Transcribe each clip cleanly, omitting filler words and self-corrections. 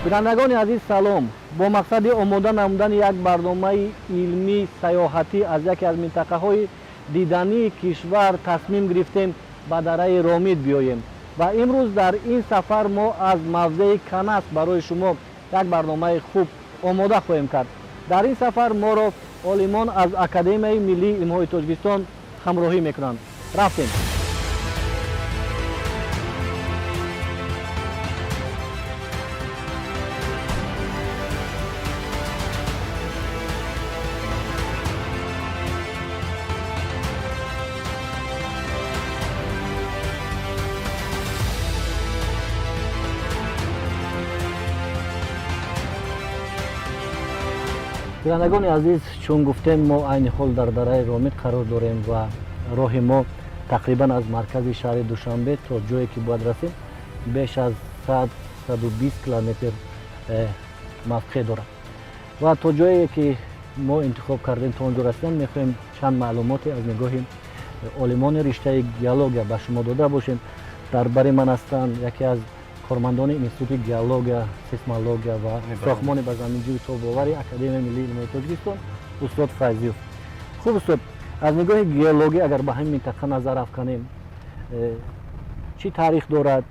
Бинандагони азиз, салом. Бо мақсади омода намудани як барномаи илмӣ саёҳатӣ аз яке аз минтақаҳои дидании кишвар тасмим гирифтем ба дараи Ромит биёем ва имрӯз дар ин сафар мо аз мавзеи Канаск барои шумо як барномаи хуб омода хоҳем кард. Дар ин сафар моро олимон аз Академияи миллии илмҳои Тоҷикистон ҳамроҳӣ мекунанд. Рафтем. Бинандагони азиз, чун гуфтем, мо айни ҳол дар дараи Ромит қарор дорем ва роҳи мо тақрибан аз маркази шаҳри Душанбе то ҷое ки бояд расем беш аз 100-120 километр мавқеъ дорад ва то ҷое ки мо интихоб кардем, то он ҷо расидан мехоҳем чанд маълумоте аз нигоҳи олимони риштаи геология ба шумо дода бошем. Дар бари ман ҳастанд яке аз кормандони Институти геология, сейсмология ва сохтмони ба заминҷӯи тобовари Академияи миллии илмҳои Тоҷикистон, устод Файзиев. Хуб, устод, аз нигоҳи геологӣ агар ба ҳамин минтақа назар афканем, чӣ таърих дорад,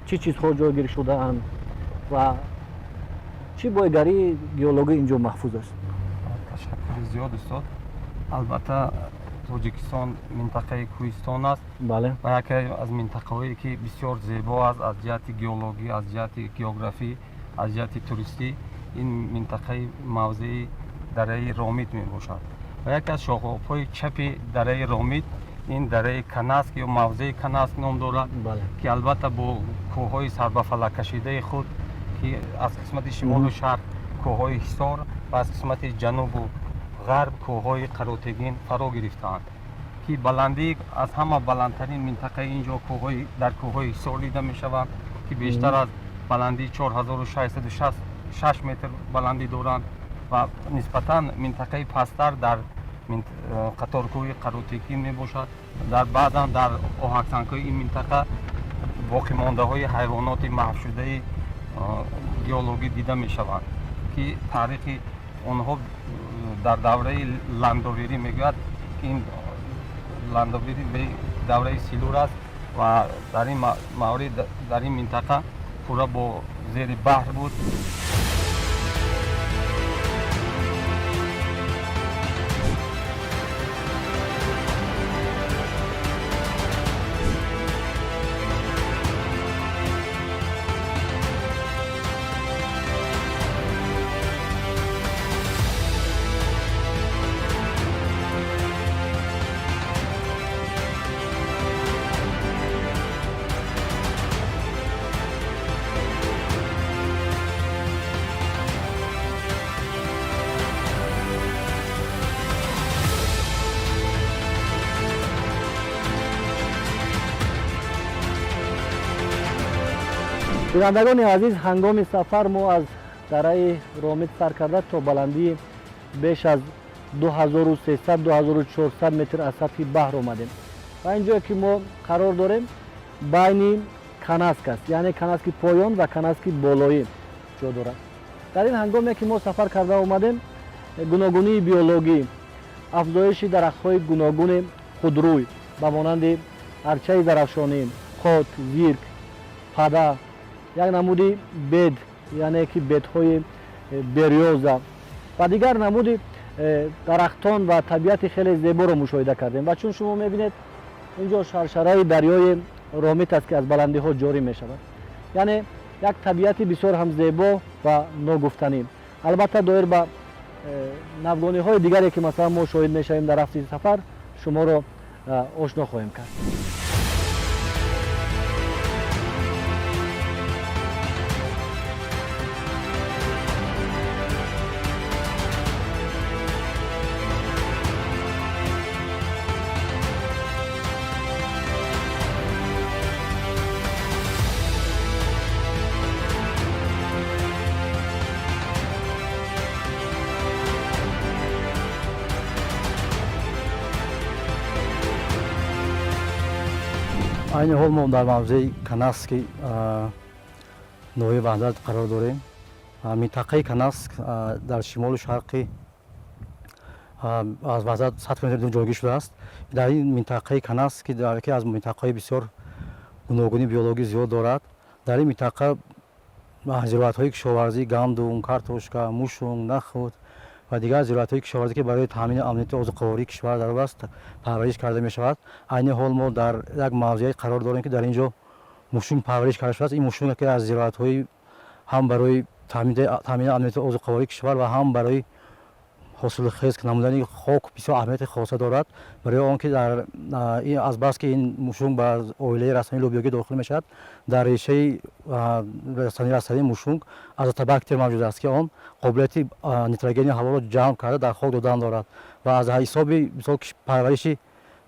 чӣ чизҳо ҷойгир шудаанд ва чӣ бойгарии геологӣ ин ҷо маҳфуз аст? Ташаккури зиёд, устод. Албатта, Тоҷикистон минтақаи кӯҳистон аст ва яке аз минтақаҳое ки бисёр зебо аст аз ҷиҳати геологӣ, аз ҷиҳати географӣ, аз ҷиҳати туристӣ, ин минтақаи мавзеи дараи Ромит мебошад. Ва яке аз шохобҳои чапи дараи Ромит ин дараи Канаск ё мавзеи Канаск ном дорад, ки албатта бо кӯҳҳои сарбафалаккашидаи худ, ки аз қисмати шимолу шарқ кӯҳҳои Ҳисор ва аз қисмати ҷанубу ғарб кӯҳҳои Қаротегин фаро гирифтаанд, ки баландӣ аз ҳама баландтарин минтақаи ин ҷо кӯҳҳои дар кӯҳҳои Ҳисор дида мешаванд, ки бештар аз баландии 4606 метр баландӣ доранд ва нисбатан минтақаи пасттар дар қаторкӯҳи Қаротегин мебошад. Дар баъзан дар оҳаксангҳои ин минтақа боқимондаҳои ҳайвоноти маҳвшудаи геологӣ дида мешаванд, ки таърихи онҳо дар давраи ландоверӣ мегӯяд, ки ин ландоверӣ давраи силур аст ва дар ин маврид дар ин минтақа пурра бо зери баҳр буд. Бинандагони азиз, ҳангоми сафар мо аз дараи Ромит сар карда то баландии беш аз 2300-2400 метр аз сатҳи баҳр омадем ва ин ҷое ки мо қарор дорем, байни Канаск аст, яъне Канаски поён ва Канаски болоӣ ҷо дорад. Дар ин ҳангоме ки мо сафар карда омадем, гуногунии биологӣ, афзоиши дарахтҳои гуногуни худрӯй ба монанди арчаи зарафшонӣ, қот, зирк, пада, як намуди бед, яъне ки бедҳои берёза ва дигар намуди дарахтон ва табиати хеле зеборо мушоҳида кардем. Ва чун шумо мебинед, ин ҷо шаршараи дарёи Ромит аст, ки аз баландиҳо ҷорӣ мешавад, яъне як табиати бисёр ҳам зебо ва ногуфтанӣ. Албатта, доир ба навгониҳои дигаре ки масалан мо шоҳид мешавем дар рафти сафар, шуморо ошно хоҳем кард. Айни ҳол мо дар мавзеи Канаски ноҳияи Ваҳдат қарор дорем. Минтақаи Канаск дар шимолу шарқи аз ваҳдат 100 километр дур ҷойгир шудааст. Дар ин минтақаи Канаск, ки дар яке аз минтақаҳои бисёр гуногуни биологӣ зиёд дорад, дар ин минтақа зироатҳои кишоварзӣ гандум, картошка, мушунг, нахуд ва дигар зироатҳои кишоварзӣ, ки барои таъмини амнияти озуқавории кишвар зарур аст, парвариш карда мешавад. Айни ҳол мо дар як мавзеъе қарор дорем, ки дар ин ҷо мушунг парвариш карда шудааст. Ин мушунг яке аз зироатҳои ҳам барои таъмини амнияти озуқавории кишвар ва ҳам барои ҳосилхез намудани хок бисёр аҳамияти хоса дорад. Барои он ки дар азбаски ин мушунг ба оилаи растании лӯбиёгӣ дохил мешавад, дар решаи растании мушунг азотобактер мавҷуд аст, ки он қобилияти нитрогени ҳаворо ҷамъ карда дар хок додан дорад ва аз ҳисоби мисол парвариши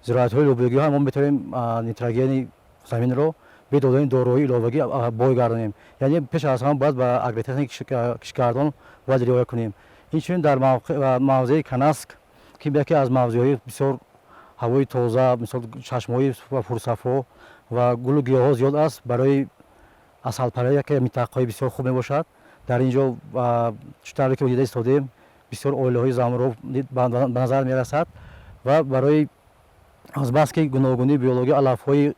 зироатҳои лӯбиёгиҳо мо метавонем нитрогени заминро бе додани доруҳои иловагӣ бой гардонем. Яъне пеш аз ҳама бояд ба агротехники кишкардон бояд риоя кунем. Инчунин дар мавзеи Канаск, ки яке аз мавзеъҳои бисёр ҳавои тоза, мисол чашмаҳои пурсафо ва гулу гиёҳҳо зиёд аст, барои асалпарварӣ яке минтақаҳои бисёр хуб мебошад. Дар ин ҷо, чӣ тавре ки дида истодем, бисёр оилаҳои замбӯруғ ба назар мерасад ва барои азбаски гуногунии биологӣ алафҳои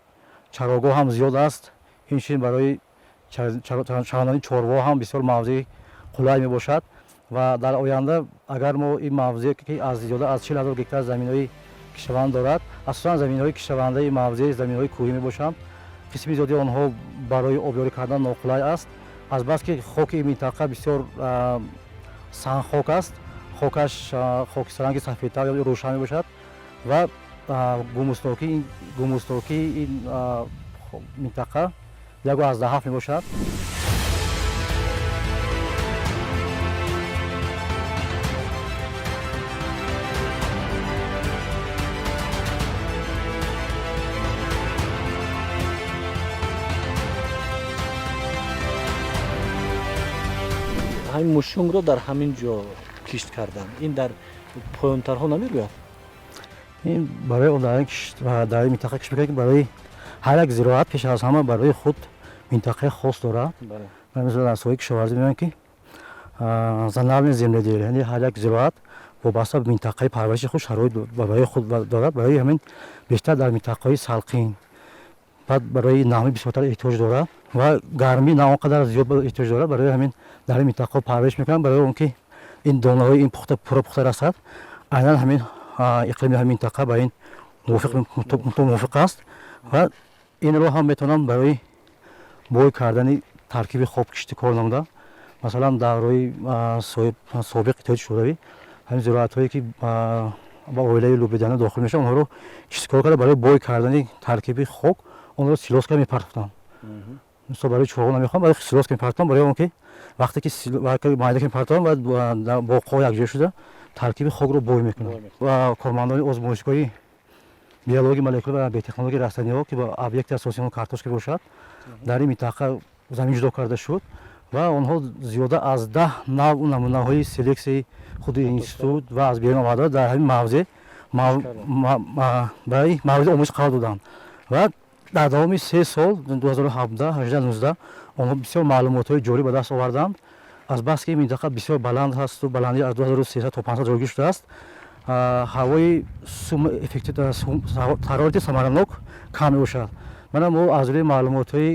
чарогоҳ ҳам зиёд аст. Инчунин барои чарондани чорво ҳам бисёр мавзеи қулай мебошад. Ва дар оянда агар мо ин мавзеъ, ки аз зиёда аз 40 000 гектар заминҳои кишаванд дорад, асосан заминҳои кишавандаи мавзеъ заминҳои кӯҳӣ мебошанд, қисми зиёди онҳо барои обёрӣ кардан ноқулай аст. Азбаски хоки ин минтақа бисёр сангхок аст, хокаш хокистаранги сафедтар ё рӯшан мебошад ва гумуснокии ин минтақа 1,7 мебошад. Ҳамин мушунгро дар ҳамин ҷо кишт кардан, ин дар поёнтарҳо намерӯяд? Ин барои дар ин минтақа кишт мекунад, ки барои ҳар як зироат пеш аз ҳама барои худ минтақаи хос дорад. Мисол дар соҳаи кишоварзӣ мегӯянд, ки зональное земледелие, яъне ҳар як зироат вобаста ба минтақаи парвариши худ шароит барои худ дорад. Барои ҳамин бештар дар минтақаҳои салқин, баъд барои намӣ бисёртар эҳтиёҷ дорад ва гармӣ на он қадар зиёд эҳтиёҷ дорад. Барои ҳамин дар ин минтақаҳо парвариш мекунанд. Барои он ки ин донаҳои ин пухта пурра пухта расад, айнан ҳамин иқлими ҳамин минтақа ба ин мувофиқ аст ва инро ҳам метавонам барои бой кардани таркиби хок кишти кор намуда. Масалан, давраи собиқ Иттиҳоди Шӯравӣ ҳамин зироатҳое, ки ба оилаи лӯбидана дохил мешаванд, онҳоро киштикор карда барои бой кардани таркиби хок онро силос карда мепартофтанд. Мисол барои чорво намехоҳам, барои силос мепартофтанд, барои он ки вақте ки майда ки мепартофтанд, баъд боқҳо якҷоя шуда таркиби хокро бой мекунанд. Ва кормандони озмоишгоҳи биологии молекулӣ ва биотехнологияи растаниҳо, ки ба объекти асосии он картошка бошад, дар ин минтақа замин ҷудо карда шуд ва онҳо зиёда аз 10 навъ намунаҳои селексияи худи институт ва аз берун омада дар ҳамин мавзеъ барои мавриди омӯзиш қарор доданд. Ва дар давоми 3 сол 2017, 18, 19 онҳо бисёр маълумотҳои ҷолиб ба даст оварданд. Азбаски ин минтақа бисёр баланд ҳасту баландӣ аз 2300 то 500 ҷойгир шудааст, ҳавои ҳарорати самаранок кам мебошад. Мана мо аз рӯи маълумотҳои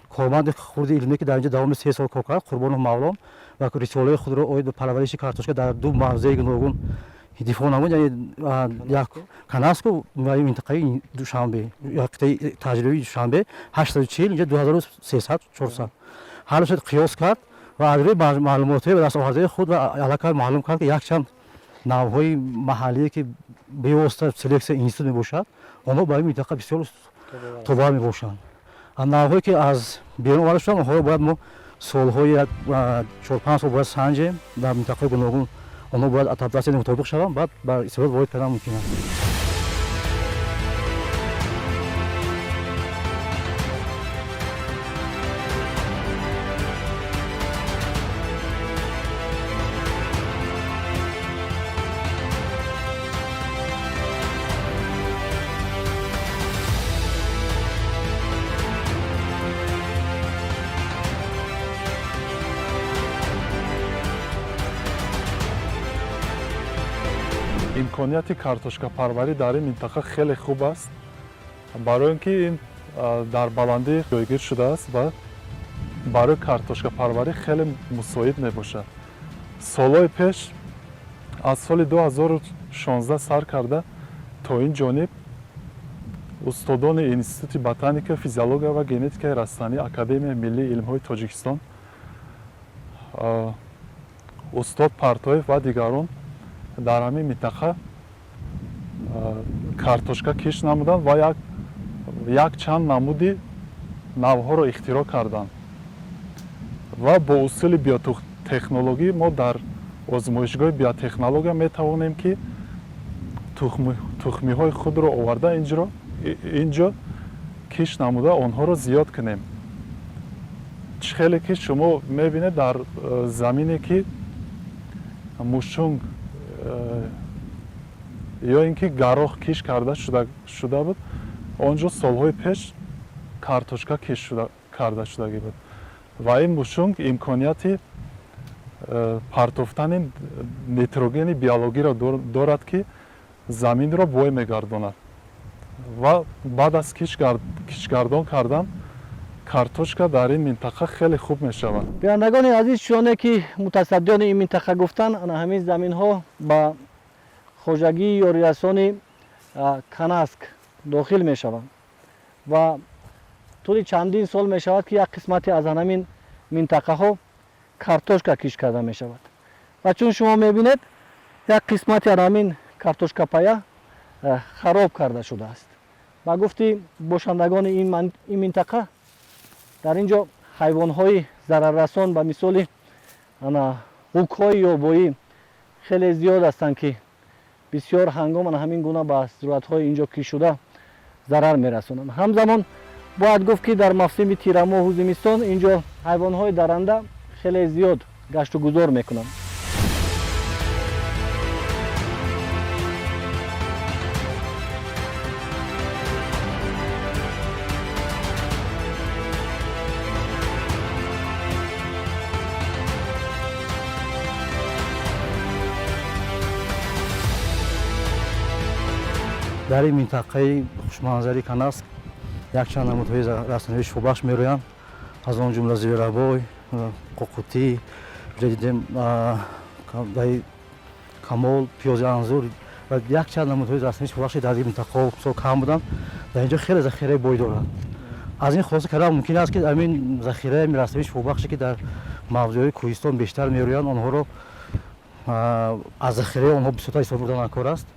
корманди хурди илмӣ, ки дар инҷо давоми 3 сол кор кард, Қурбонов Мавлон, ва рисолаи худро оид ба парвариши картошка дар ду мавзеи гуногун дифоъ намуд, яъне як Канаску ва минтақаи Душанбе, қитъаи таҷрибавии Душанбе 840, инҷо 2300, 400 ҳар шуд қиёс кард ва аз рӯи маълумотҳои ба даст овардаи худ ва аллакай маълум кард, ки якчанд навъҳои маҳаллие, ки бевосита селексияи институт мебошад, онҳо ба ин минтақа бисёр тобовар мебошанд. Навъҳое, ки аз берун оварда шуданд, онҳоро бояд мо солҳои як 4-5 сол бояд санҷем, дар минтақаҳои гуногун онҳо бояд адаптатсия мутобиқ шаванд, баъд ба истифода ворид кардан мумкин аст. Имконияти картошкапарварӣ дар ин минтақа хеле хуб аст, барои ин ки ин дар баландӣ ҷойгир шудааст ва барои картошкапарварӣ хеле мусоид мебошад. Солҳои пеш аз соли 2016 сар карда то ин ҷониб устодони Институти ботаника, физиология ва генетикаи растанӣ Академияи миллии илмҳои Тоҷикистон, устод Партоев ва дигарон дар ҳамин минтақа картошка кишт намуданд ва якчанд намуди навъҳоро ихтироъ карданд ва бо усули биотехнологӣ мо дар озмоишгоҳи биотехнология метавонем ки тухмиҳои худро оварда инҷо кишт намуда онҳоро зиёд кунем. Чӣ хеле ки шумо мебинед, дар замине ки мушунг ё ин ки гарох кишт карда шуда буд, он ҷо солҳои пеш картошка кишт карда шудагӣ буд ва ин мушунг имконияти партофтани нитрогени биологиро дорад, ки заминро бой мегардонад ва баъд аз киштгардон кардан картошка дар ин минтақа хеле хуб мешавад. Бинандагони азиз, чуноне ки мутасаддиёни ин минтақа гуфтанд, ана ҳамин заминҳо ба хоҷагии ёрирасони Канаск дохил мешаванд ва тӯли чандин сол мешавад, ки як қисмате аз ҳамин минтақаҳо картошка кишт карда мешавад ва чун шумо мебинед, як қисмати аз ҳамин картошкапая хароб карда шудааст. Ба гуфти бошандагони ин минтақа, дар ин ҷо ҳайвонҳои зараррасон ба мисоли ҳукҳои ёбоӣ хеле зиёд ҳастанд, ки бисёр ҳангом ана ҳамин гуна ба зироатҳои инҷо кишт шуда зарар мерасонанд. Ҳамзамон бояд гуфт, ки дар мавсими тирамоҳу зимистон инҷо ҳайвонҳои даранда хеле зиёд гашту гузор мекунанд. Дар ин минтақаи хушманзари Канаск якчанд намудҳои растаниҳои шифобахш мерӯянд, аз он ҷумла зверобой, қуқутӣ, дидем камол, пиёзи анзур ва якчанд намудҳои растании шифобахши дар ин минтақаҳо мисол кам буданд, дар инҷо хеле захираи бой дорад. Аз ин хулоса кардан мумкин аст, ки ҳамин захираи растании шифобахше, ки дар мавзеъҳои кӯҳистон бештар мерӯянд, онҳоро аз захираи онҳо бисёртар истифода бурдан накор аст.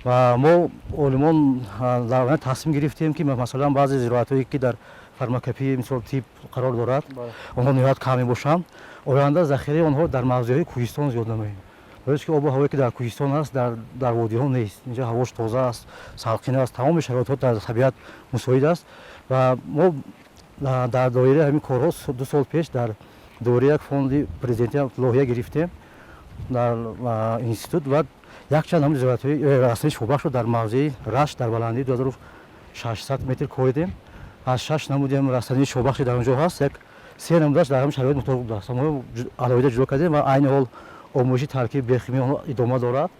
Ва мо олимон дар тасмим гирифтем, ки масалан баъзе зироатҳое, ки дар фармакопеяи мисол тиб қарор дорад, онҳо ниҳоят кам мебошанд, оянда захираи онҳо дар мавзеъҳои кӯҳистон зиёд намоем, барои ки обу ҳавое, ки дар кӯҳистон аст, дар водиҳо нест. Инҷо ҳавош тоза аст, салқин аст, тамоми шароитҳо дар табиат мусоид аст. Ва мо дар доираи ҳамин корҳо 2 сол пеш дар доираи як фонди президентӣ лоҳия гирифтем дар институт ва якчанд ҳамин зироатҳои растании шифобахшро дар мавзеи Рашт дар баландии 2600 метр коридем. Аз шаш намудиам растании шифобахши дар он ҷо ҳаст, як се намудаш дар ҳамин шароит мутобиқ будааст. Онҳо алоҳида ҷудо кардем ва айни ҳол омӯзиши таркиби биохимияи онҳо идома дорад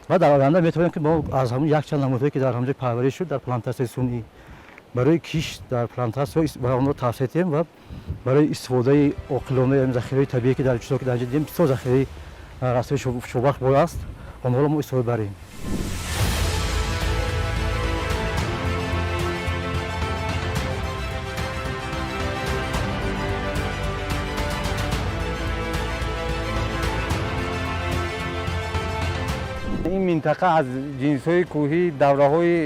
ва дар оянда метавонем, ки мо аз ҳамин якчанд намудҳое, ки дар ҳамин ҷо парвариш шуд, дар плантатсияи сунъӣ барои кишт дар плантатсияҳо ба онҳо тавсия диҳем ва барои истифодаи оқилонаи захираҳои табиӣ, ки дар чизо ки дар ҷо дидем, бисёр захираи растании шифобахш бой аст, онҳоро мо истифода барем. Ин минтақа аз ҷинсҳои кӯҳӣ давраҳои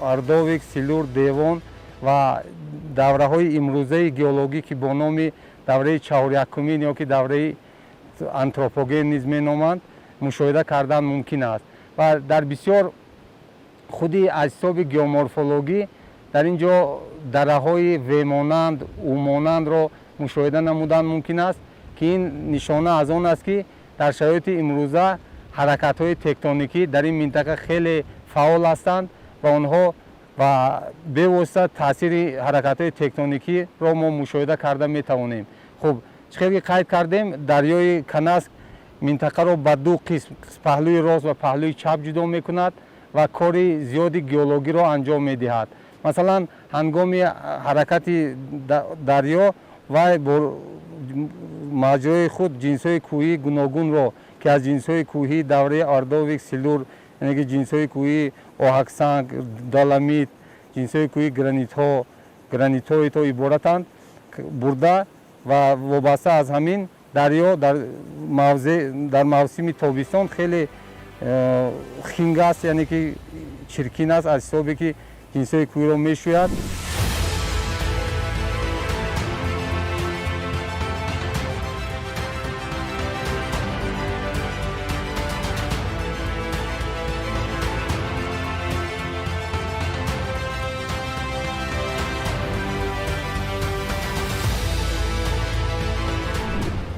ордовик, силур, девон ва давраҳои имрӯзаи геологӣ, ки бо номи давраи чаҳорякумин ё ки давраи антропоген низ меноманд, мушоҳида кардан мумкин аст. Ва дар бисёр худи аз ҳисоби геоморфологӣ дар ин ҷо дараҳои вемонанд, умонандро мушоҳида намудан мумкин аст, ки ин нишона аз он аст, ки дар шароити имрӯза ҳаракатҳои тектоникӣ дар ин минтақа хеле фаъол ҳастанд ва онҳо ва бевосита таъсири ҳаракатҳои тектоникиро мо мушоҳида карда метавонем. Хуб, чӣ хел ки қайд кардем, дарёи Канаск Минтақаро ба ду қисм, паҳлӯи рост ва паҳлӯи чап ҷудо мекунад ва кори зиёди геологиро анҷом медиҳад. Масалан, ҳангоми ҳаракати дарё вай бо маҷрои худ ҷинсҳои кӯҳии гуногунро, ки аз ҷинсҳои кӯҳии давраи ордовик, силур, яъне ки ҷинсҳои кӯҳии оҳаксанг, доломит, ҷинсҳои кӯҳии гранитҳо, гранитҳои то иборатанд, бурда ва вобаста аз ҳамин дарё дар мавсими тобистон хеле хинг аст, яъне ки чиркин аст, аз ҳисобе ки ҷинсҳои кӯҳиро мешӯяд.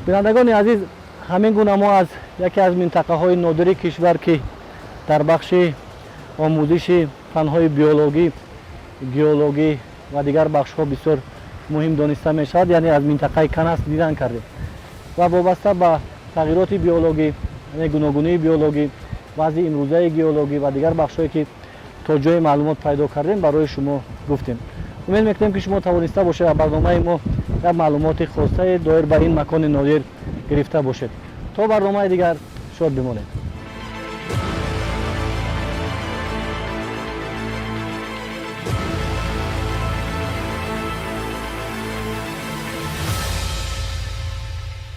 Бинандагони азиз, ҳамин гуна мо аз яке аз минтақаҳои нодири кишвар, ки дар бахши омӯзиши фанҳои биологӣ, геологӣ ва дигар бахшҳо бисёр муҳим дониста мешавад, яъне аз минтақаи Канас дидан кардем ва вобаста ба тағйироти биологӣ, яъне гуногунии биологӣ, вазъи имрӯзаи геологӣ ва дигар бахшҳое, ки то ҷое маълумот пайдо кардем, барои шумо гуфтем. Умед мекунем, ки шумо тавониста бошед аз барномаи мо як маълумоти хосае доир ба ин макони нодир гирифта бошед. То барномаи дигар шод бимонед.